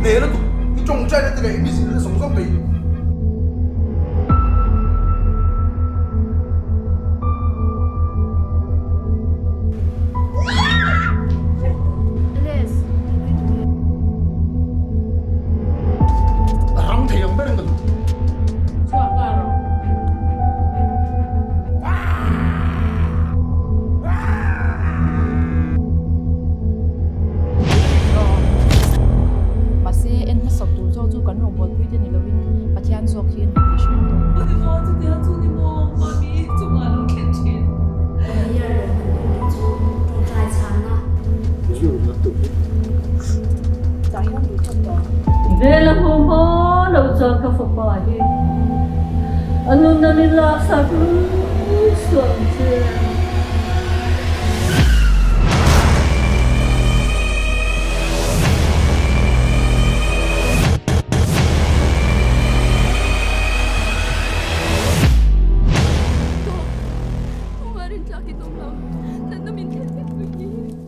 Hneh lutuk, i tawngtaina te leh i mi zirna zawng zawng te hi. A rang thei ang ber in ka duh. Chhuak nghal rawh. Mahse, en hmasak tur zawk chu kan rawngbawlpui te ni lovin Pathian zawk hi a ni tih hriat tur. Chu ni maw, chutiang chu ni maw, mami chungah lo thlen thin. Year leh hman dun te chu tawngtai chhana. Tah hian duh tawk tawh. Vela hmu hma lo chuan ka fapa hi a nunna min laksak lut suam che. Tawk, Umarin tlak i tum lo, natna min thlen vek pui ni.